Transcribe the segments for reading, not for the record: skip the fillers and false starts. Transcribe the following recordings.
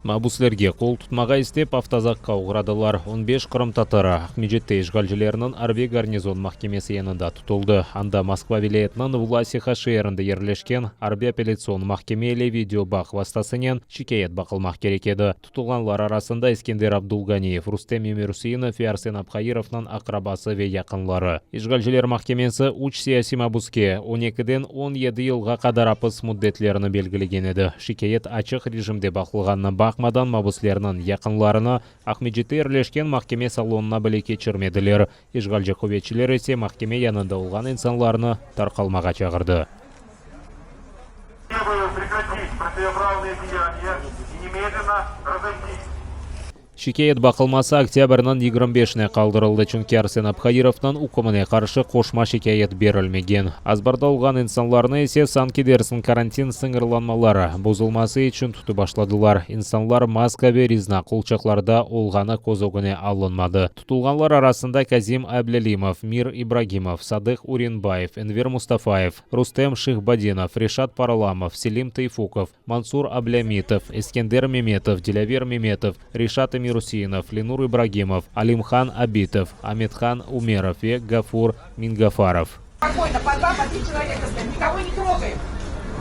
Mabüslerge qol tutmağa istep avtozakqa oğradılar. 15 qırımtatarı Aqmescitte işğalcilerniñ arbiy garnizon mahkemesi yanında tutuldı. Anda Moskva vilâyetiniñ Vlasiha şeerinde yerleşken arbiy apellâtsion mahkeme ile video bağ vastasınen şikâyet baqılmaq kerek edi. Tutulğanlar arasında Eskender Abdulganiyev, Rustem Emiruseinov ve Arsen Abhairovnıñ aqrabası ve yaqınları. İşğalciler mahkemesi üç siyasiy mabüske on ekiden 17 yılğa qadar apis müddetlerini belgilegen edi. Şikâyet açıq rejimde baqılğanına baqmadan, mabüslerniñ yaqınlarını Aqmescitte yerleşken mahkeme salonına bile keçirmediler. İşğalci quvetçiler ise mahkeme yanında olğan insanlarnı tarqalmağa çağırdı. Требую прекратить противоправные деяния и немедленно разойтись. Şikâyet baqılması oktâbrniñ 25-ine qaldırıldı, çünki Arsen Abhairovnıñ ükmüne qarşı qoşma şikâyet berilmegen. Azbarda olğan insanlarnı ise sanki dersiñ karantin sıñırlanmaları bozulması içün tutıp başladılar. İnsanlar maska ve rezina qolçaqlarda olğanı köz ögüne alınmadı. Tutulğanlar arasında Kazim Ablâlimov, Mir İbragimov, Sadıh Urinbayev, Enver Mustafayev, Rustem Şihbadinov, Reşat Paralamov, Selim Teyfukov, Mansur Ablâmitov, Eskender Memetov, Dilâver Memetov, Reşat Emiruseinov, Lenur İbragimov, Alimhan Abitov, Amethan Umerov ve Gafur Mingafarov. Спокойно, по два, по три человека стоим, никого не трогаем.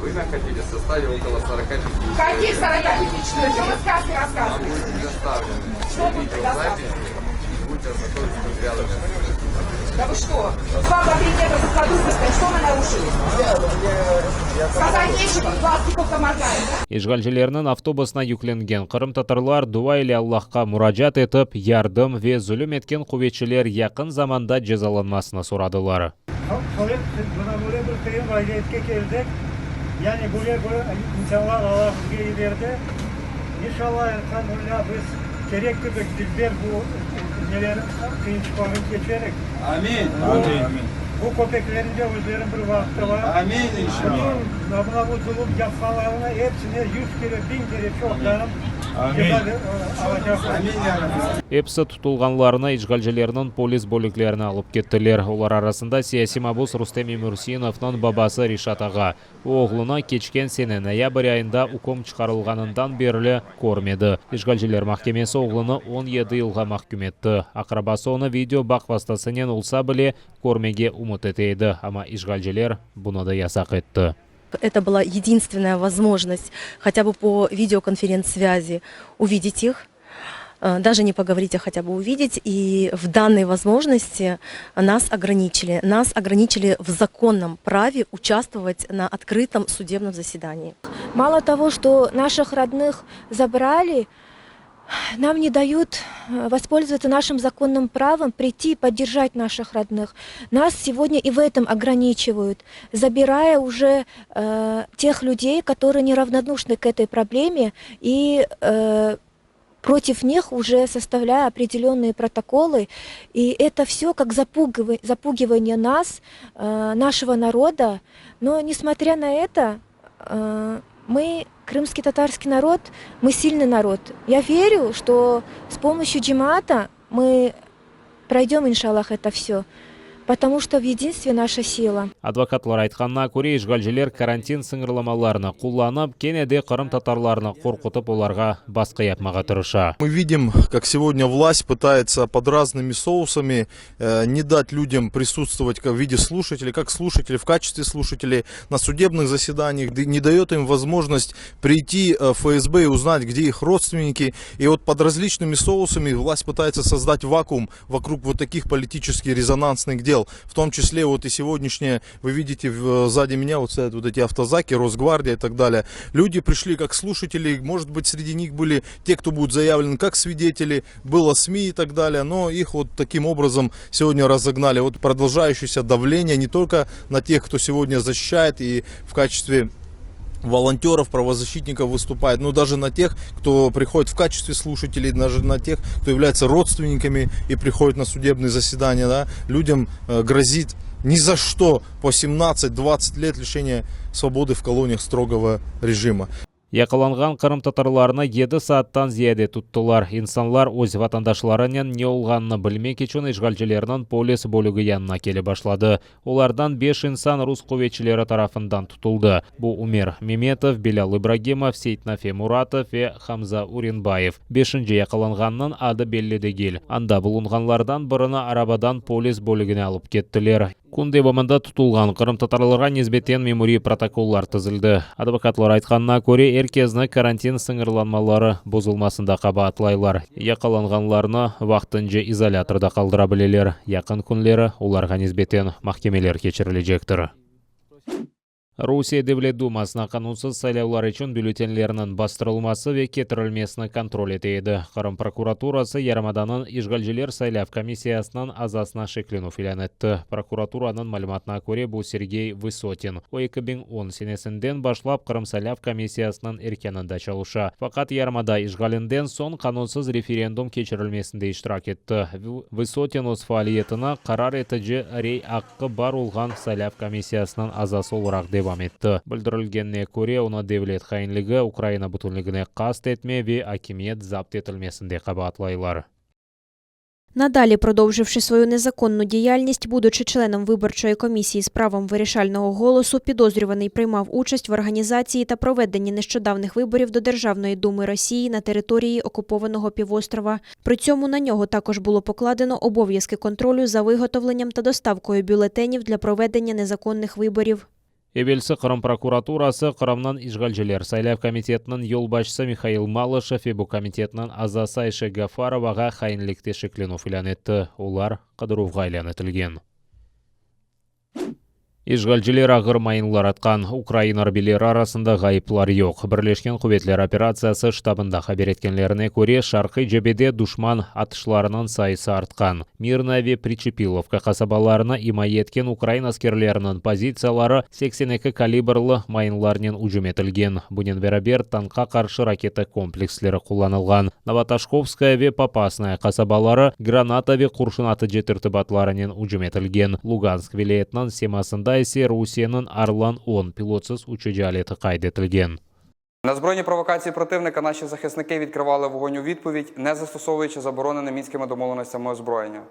Вы находились в составе около 45 Каких 45 человек? Что вы сказки Вам рассказываете? будет предоставлено Что будет видеозапись и будете ознакомиться с материалами. Да вы что? 2 по 3 метра друг от друга стоим. Что мы нарушили? Сказать нечего, глазки только моргают, да? İşğalcilerniñ avtobusına yüklengen qırımtatarlar dua ile Allahqa muracaat etip, yardım ve zulüm etken quvetçiler yaqın zamanda cezalanmasını soradılar. Mına böyle bir qıyın vaziyetke keldik. Yani böyle bir insanlar Allah bizge yiberdi. İnşallah, elhamdülillah, biz kerek kibi dülber bu nelerin qıyınçılıqların keçerik. Amin. Amin. Bu köpeklerin de özleriniñ bir vaqtı bar. Amin inşallah. Bütün mına bu zulum yapqanlarına hepsine 100 kere, 1000 kere çoqtan Amin. Alacaq. Amin ya Rabbi. Episi tutulğanlarını işğalcilerniñ polis bölüklerine alıp kettiler. Olar arasında siyasiy mabus Rustem Emiruseinovnıñ babası Reşat ağa. O oğlunı keçken sene noyabr ayında üküm çıqarılğanından berli körmedi. İşğalciler mahkemesi oğlunı 17 yılğa mahküm etti. Aqrabası onı video bağ vastasınen olsa bile körmege ümüt ete edi, amma işğalciler bunı da yasaq etti. Это была единственная возможность хотя бы по видеоконференц-связи увидеть их, даже не поговорить, а хотя бы увидеть. И в данной возможности нас ограничили. Нас ограничили в законном праве участвовать на открытом судебном заседании. Мало того, что наших родных забрали, нам не дают воспользоваться нашим законным правом прийти и поддержать наших родных. Нас сегодня и в этом ограничивают, забирая уже тех людей, которые неравнодушны к этой проблеме и против них уже составляя определенные протоколы. И это все как запугивание нас, нашего народа. Но несмотря на это, мы, крымский татарский народ, мы сильный народ. Я верю, что с помощью джемаата мы пройдем, иншаллах, это все. Потому что в единстве наша сила. Advokatlar aytqanına köre, işğalciler karantin sıñırlamalarını qullanıp, kene de qırımtatarlarnı qorqutıp olarğa basqı yapmağa tırışa. Мы видим, как сегодня власть пытается под разными соусами не дать людям присутствовать как в виде слушателей, как слушатели, в качестве слушателей на судебных заседаниях, не дает им возможность прийти в ФСБ и узнать, где их родственники. И вот под различными соусами власть пытается создать вакуум вокруг вот таких политически резонансных дел. В том числе вот и сегодняшнее, вы видите сзади меня вот стоят вот эти автозаки, Росгвардия и так далее. Люди пришли как слушатели, может быть, среди них были те, кто будут заявлены как свидетели, было СМИ и так далее, но их вот таким образом сегодня разогнали. Вот продолжающееся давление не только на тех, кто сегодня защищает и в качестве волонтеров, правозащитников выступает, но даже на тех, кто приходит в качестве слушателей, даже на тех, кто является родственниками и приходит на судебные заседания, да, людям грозит ни за что по 17-20 лет лишения свободы в колониях строгого режима. Yaqalanğan qırımtatarlarnı yedi saattan ziyade tuttılar. İnsanlar öz vatandaşlarınen ne olğanını bilmek içün işğalcilerniñ polis bölügi yanına kele başladı. Olardan beş insan rus quvetçileri tarafından tutuldı. Bu Umer Memetov, Bilâl İbragimov, Seytnafe Muratov ve Hamza Urinbayev. Beşinci yaqalanğannıñ adı belli degil. Anda bulunğanlardan birini arabadan polis bölügine alıp kettiler. Kün devamında tutulğan qırımtatarlarğa nisbeten memuriy protokollar tizildi. Advokatlar aytqanına köre, er kezni karantin sıñırlanmaları bozulmasında qabaatlaylar. Yaqalanğanlarnı vaqtınca izolâtorda qaldıra bileler. Yaqın künleri olarğa nisbeten mahkemeler keçirilecektir. Rusiye Devlet Dumasına qanunsız saylavlar içün bülletenlerniñ bastırılması ve ketirilmesini kontrol ete edi. Qırım prokuraturası yarımadanıñ işğalciler saylav komissiyasınıñ azasına şeklenüv ilân etti. Prokuraturanıñ malümatına köre, bu Sergey Vısotin. O, 2010 senesinden başlap Qırım saylav komissiyasınıñ erkânında çalışa. Faqat yarımada işğalinden soñ qanunsız referendum keçirilmesinde iştirak etti. Vısotin öz faaliyetini qarar etici rey aqqı bar olğan saylav komissiyasınıñ azası olaraq devam etti. Bildirilgenine köre, onı devlet hainligi, Ukraina bütünligine qast etme ve akimiyet zapt etilmesinde qabaatlaylar. Надалі, продовживши свою незаконну діяльність, будучи членом виборчої комісії з правом вирішального голосу, підозрюваний приймав участь в організації та проведенні нещодавних виборів до Державної думи Росії на території окупованого півострова. При цьому на нього також було покладено обов'язки контролю за виготовленням та доставкою бюлетенів для проведення незаконних виборів. Evelsi Qırım prokuraturası Qırımnıñ işğalciler saylav komitetiniñ yolbaşçısı Mihail Malışev ve bu komitetniñ azası Ayşe Gafarovağa hainlikte şeklenüv ilân etti. Olar qıdıruvğa ilân etilgen. İşğalciler ağır mayınlar atqan. Ukraina arbiyleri arasında ğayıplar yoq. Birleşken quvetler operatsiyası ştabında haber etkenlerine köre, şarqiy cebede duşman atışlarınıñ sayısı artqan. Mirnoye ve Pričepilovka qasabalarını imaye etken ukrain askerleriniñ pozitsiyaları 82 kalibrlı mayınlarnen ücüm etilgen. Bunen beraber, tankqa qarşı raketa kompleksleri qullanılğan. Novotoşkovskaya ve Popasnaya qasabaları granata ve qurşun atıcı tertibatlarınen ücüm etilgen. Lugansk vilâyetiniñ semasında ise Rusiyeniñ Orlan-on pilotsız uçucı aleti qayd etilgen. На збройні провокації противника наші захисники відкривали вогонь у відповідь, не застосовуючи заборонене мінськими домовленостями озброєння.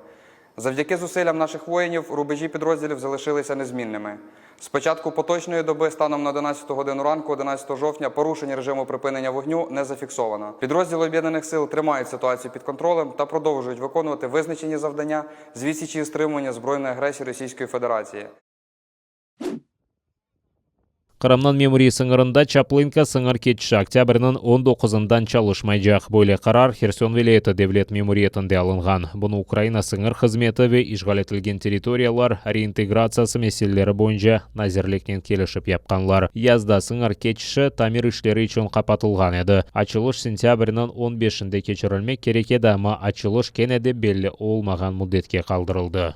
Завдяки зусиллям наших воїнів рубежі підрозділів залишилися незмінними. З початку поточної доби станом на 11 годину ранку, 11 жовтня, порушень режиму припинення вогню не зафіксовано. Підрозділи об'єднаних сил тримають ситуацію під контролем та продовжують виконувати визначені завдання з відсічі і стримування збройної агресії Російської Федерації. Qırımnıñ memuriy sıñırında Çaplınka sıñır keçişi oktâbrniñ on doquzından çalışmaycaq. Böyle qarar Herson vilâyeti devlet memuriyetinde alınğan. Bunı Ukraina sıñır hızmeti ve işğal etilgen territoriyalar reintegratsiyası meseleleri boyunca nazirliknen kelişip yapqanlar. Yazda sıñır keçişi tamir işleri içün qapatılğan edi. Açılış sentâbrniñ on beşinde keçirilmek kerek edi, amma açılış kene de belli olmağan müddetke qaldırıldı.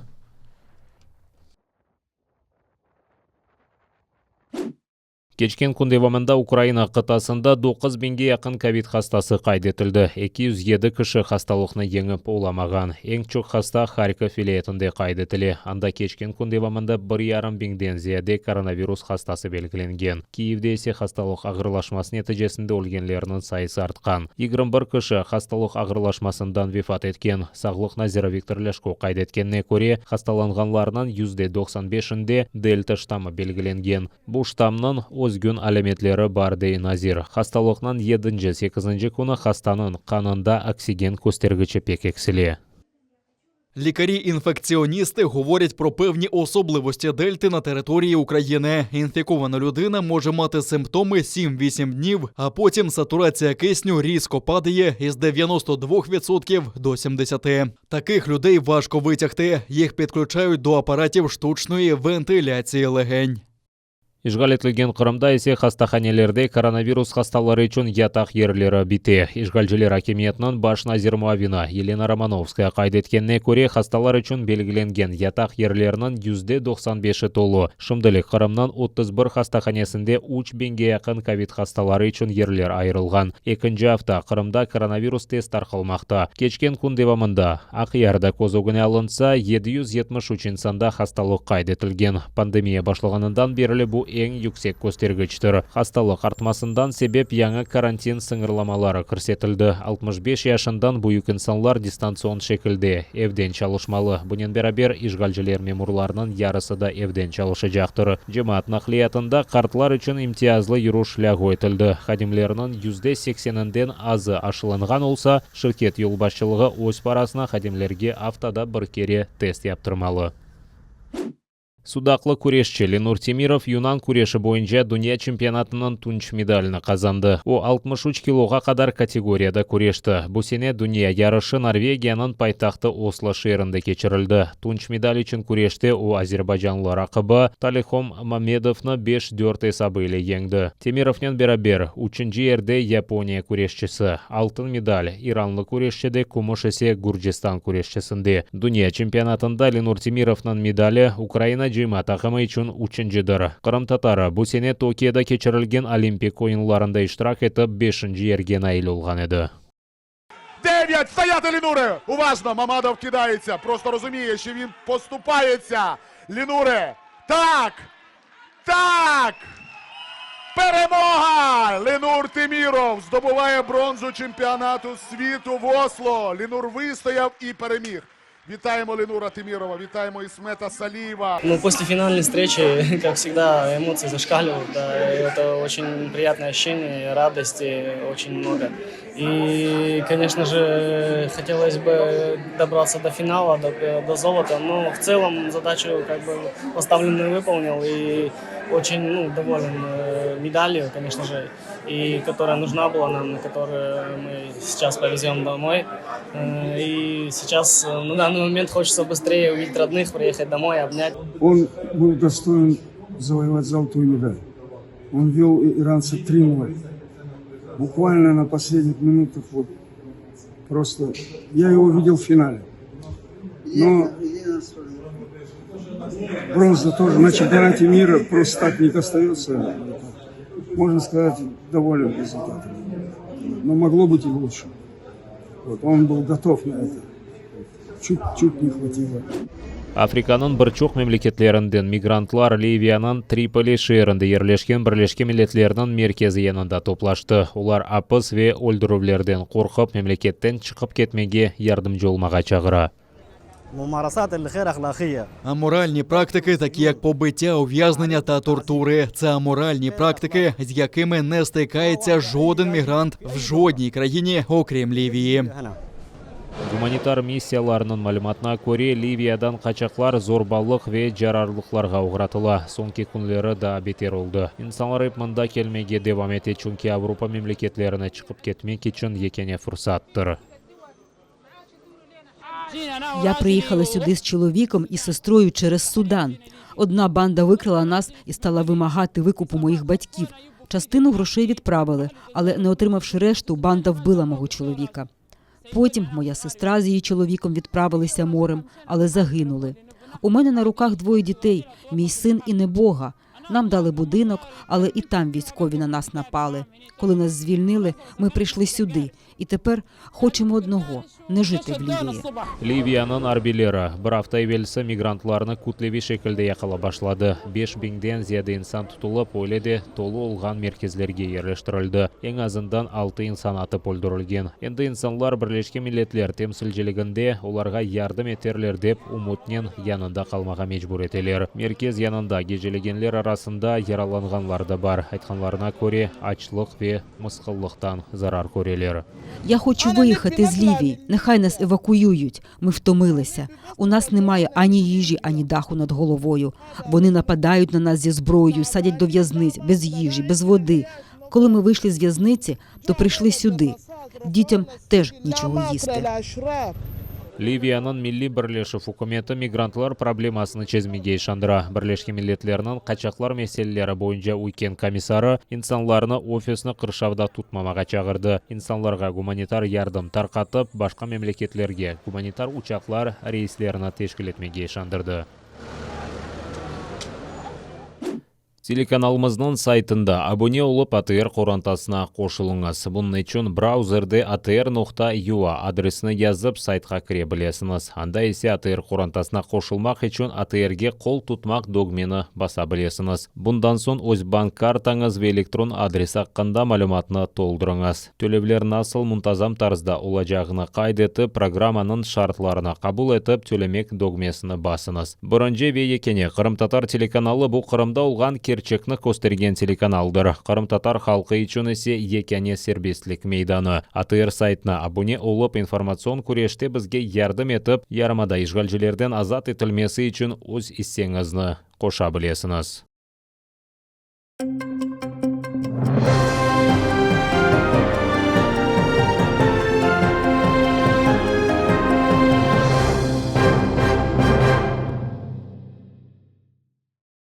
Keçken kün devamında Ukraina qıtasında doquz biñge yaqın kovid hastası qayd etildi, 207 kişi hastalıqnı yeñip olamağan. Eñ çoq hasta Harkov vilâyetinde qayd etile, anda keçken kün devamında bir yarım biñden ziyade koronavirus hastası belgilengen. Kiyevde ise hastalıq ağırlaşması neticesinde ölgenlerniñ sayısı artqan. 21 kişi hastalıq ağırlaşmasından vefat etken. Sağlıq naziri Viktor Lâşko qayd etkenine köre, hastalanğanlarnıñ yüzde 95-inde delta ştammı belgilengen. Bu ştammnıñ özgün alâmetleri bar, dey nazir. Hastalıqnıñ yedinci, sekizinci künü hastanıñ qanında oksigen köstergiçi pek eksile. Лікарі-інфекціоністи говорять про певні особливості дельти на території України. Інфікована людина може мати симптоми 7-8 днів, а потім сатурація кисню різко падає із 92% до 70%. Таких людей важко витягти. Їх підключають до апаратів штучної вентиляції легень. İşğal etilgen Qırımda ise hastahanelerde koronavirus hastaları içün yataq yerleri bite. İşğalciler akimiyetiniñ baş nazir muavini Yelena Romanovskaya qayd etkenine köre, hastalar içün belgilengen yataq yerleriniñ %95-i tolu. Şimdilik Qırımnıñ 31 hastahanesinde üç biñge yaqın kovid hastaları içün yerler ayırılğan. Ekinci afta Qırımda koronavirus tez tarqalmaqta. Keçken kün devamında, Aqyarda köz ögüne alınsa, 773 insanda hastalıq qayd etilgen. Pandemiya başlağanından berli bu. eñ yüksek köstergiçtir. Hastalıq artmasından sebep yañı karantin sıñırlamaları kirsetildi, 65 yaşından büyük insanlar distantsion şekilde, evden çalışmalı. Bunen beraber, işğalciler memurlarınıñ yarısı da evden çalışacaqtır. Cemaat naqliyatında qartlar içün imtiyazlı yürüş lâğu etildi. Hadimlerniñ yüzde sekseninden azı aşılanğan olsa, şirket yolbaşçılığı öz parasına hadimlerge aftada bir kere test yaptırmalı. Sudaqlı küreşçi Lenur Temirov yunan küreşi boyunca dünya çempionatınıñ tunç medalini qazandı. O, 63 kiloğa qadar kategoriyada küreşti. Bu sene dünya yarışı Norvegiyanıñ paytahtı Oslo şeerinde keçirildi. Tunç medal içün küreşte o, azerbaycanlı raqibi Talihom Mamedovnı beş, dört esabı ile yeñdi. Temirovnen beraber üçünci yerde Yaponiya küreşçisi, altın medal, iranlı küreşçide, kümüş ise Gürcistan küreşçisinde. Dünya çempionatında Lenur Temirovnıñ medali Ukraina cıyma taqımı içün üçüncidir. Qırımtatarı bu sene Tokioda keçirilgen Olimpik oyunlarında iştirak etip, beşinci yerge nail olğan edi. Дев'ять! Стояти, Лінуре! Уважно! Мамадов кидається. Просто розуміє, що він поступається. Лінуре! Так! Так! Перемога! Ленур Теміров здобуває бронзу чемпіонату світу в Осло. Лінур вистояв і переміг. Вітаємо Ленура Темірова, вітаємо Ісмета Салієва. Ну, после финальной встречи, как всегда, эмоции зашкаливают, да, и это очень приятное ощущение, радости очень много. И, конечно же, хотелось бы добраться до финала, до, до золота, но в целом задачу как бы поставленную выполнил и очень ну, доволен э, медалью, конечно же, и которая нужна была нам, которую мы сейчас повезем домой. Э, И сейчас э, на данный момент хочется быстрее увидеть родных, приехать домой, обнять. Он был достоин завоевать золотую медаль. Он вел иранца 3-0. Буквально на последних минутах вот просто я его видел в финале. Но бронза тоже на чемпионате мира просто так не достается. Можно сказать, доволен результатом. Но могло быть и лучше. Вот, он был готов на это. Чуть-чуть не хватило. Afrikanıñ bir çoq memleketlerinden migrantlar Liviyanıñ Tripoli şeerinde yerleşken Birleşken Milletlerniñ merkezi yanında toplaştı. Olar apis ve öldürüvlerden qorqıp, memleketten çıqıp ketmege yardımcı olmağa çağıra. Аморальні практики, такі як побиття, ув'язнення та тортури, це аморальні практики, з якими не стикається жоден мігрант в жодній країні, окрім Лівії. Gumanitar missiyalarnıñ malümatına köre, Liviyadan qaçaqlar zorbalıq ve cararlıqlarğa oğratıla. Soñki künleri daa beter oldı. İnsanlar ep mında kelmege devam ete, çünki Avropa memleketlerine çıqıp ketmek içün yekâne fursattır. Я приїхала сюди з чоловіком і сестрою через Судан. Одна банда викрала нас і стала вимагати викупу моїх батьків. Частину грошей відправили, але не отримавши решту, банда вбила мого чоловіка. Потім моя сестра з її чоловіком відправилися морем, але загинули. У мене на руках двоє дітей, мій син і небога. Нам дали будинок, але і там військові на нас напали. Коли нас звільнили, ми прийшли сюди і тепер хочемо одного не жити в Лівії. Liviyanıñ arbiyleri bir afta evelsi migrantlarnı kütleviy şekilde yaqalap başladı. 5000-den ziyade insan tutulıp, öyle de tolu olğan merkezlerge yerleştirildi. Eñ azından altı insan atıp öldürilgen. Endi insanlar Birleşken Milletler Temsilciliginde olarğa yardım eterler dep ümütnen yanında qalmağa mecbur eteler. Merkez yanında gecelegenler arasında yaralanğanlar da bar. Aytqanlarına köre, açlıq ve mısqıllıqtan zarar köreler. Я хочу виїхати з Лівії. Нехай нас евакуюють. Ми втомилися. У нас немає ані їжі, ані даху над головою. Вони нападають на нас зі зброєю, садять до в'язниць, без їжі, без води. Коли ми вийшли з в'язниці, то прийшли сюди. Дітям теж нічого їсти. Liviyanıñ Milliy birleşüv ükümeti migrantlar problemasını çezmege işandıra. Birleşken Milletlerniñ qaçaqlar meseleleri boyunca üyken komissarı insanlarnı ofisni qırşavda tutmamağa çağırdı. İnsanlarğa gumanitar yardım tarqatıp, başqa memleketlerge gumanitar uçaqlar reyslerini teşkil etmege işandırdı. Telekanalımıznıñ saytında abune olıp ATR qorantasına qoşulıñız. Bunıñ içün brauzerde atr noqta ua adresini yazıp saytqa kire bilesiñiz. Anda ise ATR qorantasına qoşulmaq içün ATRge qol tutmaq dögmeni basa bilesiñiz. Bundan soñ öz bank kartañız ve elektron adresi aqqında malümatnı toldurıñız. Tölevler nasıl muntazam tarzda olacağını qayd etip, programmanıñ şartlarını qabul etip, Tölemek dögmesini basıñız. Birinci ve yekâne qırımtatar telekanalı bu Qırımda olğan kerçekni köstergen telekanaldır. Qırımtatar halqı içün ise yekâne serbestlik meydanı. ATR saytına abune olıp, informatsion küreşte bizge yardım etip, yarımada işğalcilerden azat etilmesi içün öz isseñizni qoşa bilesiñiz.